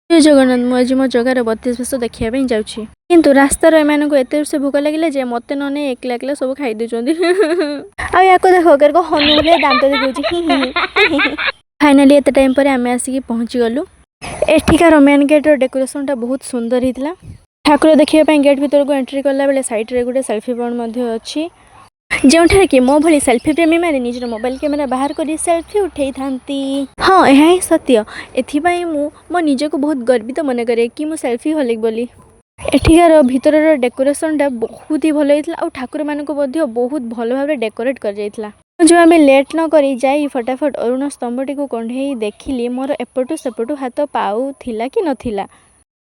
ଜୟ ଜଗନ୍ନାଥ। ମୁଁ ଆଜି ମୋ ଜଗାର 32 ବେଶ ଦେଖିବା ପାଇଁ ଯାଉଛି। କିନ୍ତୁ ରାସ୍ତାର ଏମାନଙ୍କୁ ଏତେ ଜୋରସେ ଭୋକ ଲାଗିଲା ଯେ ମୋତେ ନ ନେଇ ଏକଲା ଏକଲା ସବୁ ଖାଇ ଦେଉଛନ୍ତି। ଆଉ ୟାକୁ ଦେଖ, କେରକ ହନୁ ଭଳିଆ ଦାନ୍ତ ଦେଖାଉଛି। ଫାଇନାଲି ଏତେ ଟାଇମ୍ ପରେ ଆମେ ଆସିକି ପହଞ୍ଚିଗଲୁ। ଏଠିକାର ମେନ୍ ଗେଟ୍ର ଡେକୋରେସନଟା ବହୁତ ସୁନ୍ଦର ହେଇଥିଲା। ଠାକୁର ଦେଖିବା ପାଇଁ ଗେଟ୍ ଭିତରକୁ ଏଣ୍ଟ୍ରି କଲାବେଳେ ସାଇଡ଼୍ରେ ଗୋଟେ ସେଲ୍ଫି ପଏଣ୍ଟ ମଧ୍ୟ ଅଛି, ଯେଉଁଠାରେ କି ମୋ ଭଳି ସେଲ୍ଫି ପ୍ରେମୀମାନେ ନିଜର ମୋବାଇଲ କ୍ୟାମେରା ବାହାର କରି ସେଲ୍ଫି ଉଠେଇଥାନ୍ତି। ହଁ, ଏହା ହିଁ ସତ୍ୟ। ଏଥିପାଇଁ ମୁଁ ମୋ ନିଜକୁ ବହୁତ ଗର୍ବିତ ମନେ କରେ କି ମୁଁ ସେଲ୍ଫି ହୋଲିକ୍ ବୋଲି। ଏଠିକାର ଭିତରର ଡେକୋରେସନଟା ବହୁତ ହି ଭଲ ହେଇଥିଲା ଆଉ ଠାକୁରମାନଙ୍କୁ ମଧ୍ୟ ବହୁତ ଭଲ ଭାବରେ ଡେକୋରେଟ୍ କରାଯାଇଥିଲା। ଯେଉଁ ଆମେ ଲେଟ୍ ନ କରି ଯାଇ ଫଟାଫଟ ଅରୁଣ ସ୍ତମ୍ଭଟିକୁ କଣ୍ଢେଇ ଦେଖିଲି, ମୋର ଏପଟୁ ସେପଟୁ ହାତ ପାଉଥିଲା କି ନଥିଲା,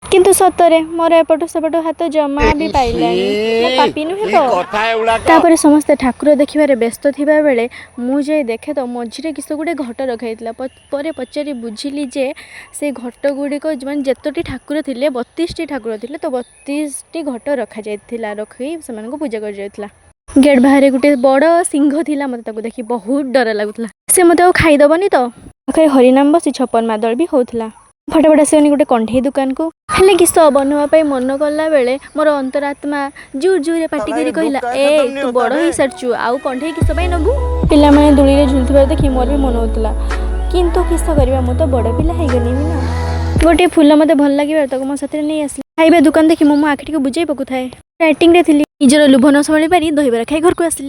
କିନ୍ତୁ ସତରେ ମୋର ଏପଟୁ ସେପଟୁ ହାତ ଜମା ବି ପାଇଲାନି। ମୁଁ ପାପି ନୁହେଁ ତ? କଥା ଏଗୁଡାକ। ତାପରେ ସମସ୍ତେ ଠାକୁର ଦେଖିବାରେ ବ୍ୟସ୍ତ ଥିବା ବେଳେ ମୁଁ ଯାଇ ଦେଖେ ତ ମଝିରେ କିସ ଗୋଟେ ଘଟ ରଖାଯାଇଥିଲା। ପରେ ପଚାରି ବୁଝିଲି ଯେ ସେ ଘଟ ଗୁଡ଼ିକ, ମାନେ ଯେତୋଟି ଠାକୁର ଥିଲେ, 32ଟି ଠାକୁର ଥିଲେ, ତ 32ଟି ଘଟ ରଖାଯାଇଥିଲା, ରଖି ସେମାନଙ୍କୁ ପୂଜା କରାଯାଉଥିଲା। ଗେଟ୍ ବାହାରେ ଗୋଟେ ବଡ଼ ସିଂହ ଥିଲା। ମୋତେ ତାକୁ ଦେଖି ବହୁତ ଡର ଲାଗୁଥିଲା, ସେ ମୋତେ ଆଉ ଖାଇଦେବନି ତ? ପାଖରେ ହରିନାମ ବସି ଛପନ ମାଦଳ ବି ହେଉଥିଲା। ଫଟାଫଟ ଆସିଗନି ଗୋଟେ କଣ୍ଢେଇ ଦୋକାନକୁ। ହେଲେ କିସ ବନବା ପାଇଁ ମନ କଲା ବେଳେ ମୋର ଅନ୍ତରାତ୍ମା ଜୋର ଜୋରରେ ପାଟି କରି କହିଲା, "ଏ, ତୁ ବଡ଼ ହେଇସାରିଛୁ, ଆଉ କଣ୍ଢେଇ କିସ ପାଇଁ ନବୁ?" ପିଲାମାନେ ଦୋଳିରେ ଝୁଲୁଥିବାର ଦେଖି ମୋର ବି ମନ ହେଉଥିଲା, କିନ୍ତୁ କିସ କରିବା, ମୁଁ ତ ବଡ଼ ପିଲା ହେଇଗଲିଣି ନା। ଗୋଟିଏ ଫୁଲ ମୋତେ ଭଲ ଲାଗିବାରୁ ତାକୁ ମୋ ସାଥିରେ ନେଇ ଆସିଲି। ଖାଇବା ଦୋକାନ ଦେଖି ମୁଁ ମୋ ଆଖିଟିକୁ ବୁଜେଇ ପକୁଥାଏ। ଡାଇଟିଂରେ ଥିଲି। ନିଜର ଲୋଭ ନ ସମ୍ଭାଳି ପାରି ଦହିବରା ଖାଇ ଘରକୁ ଆସିଲି।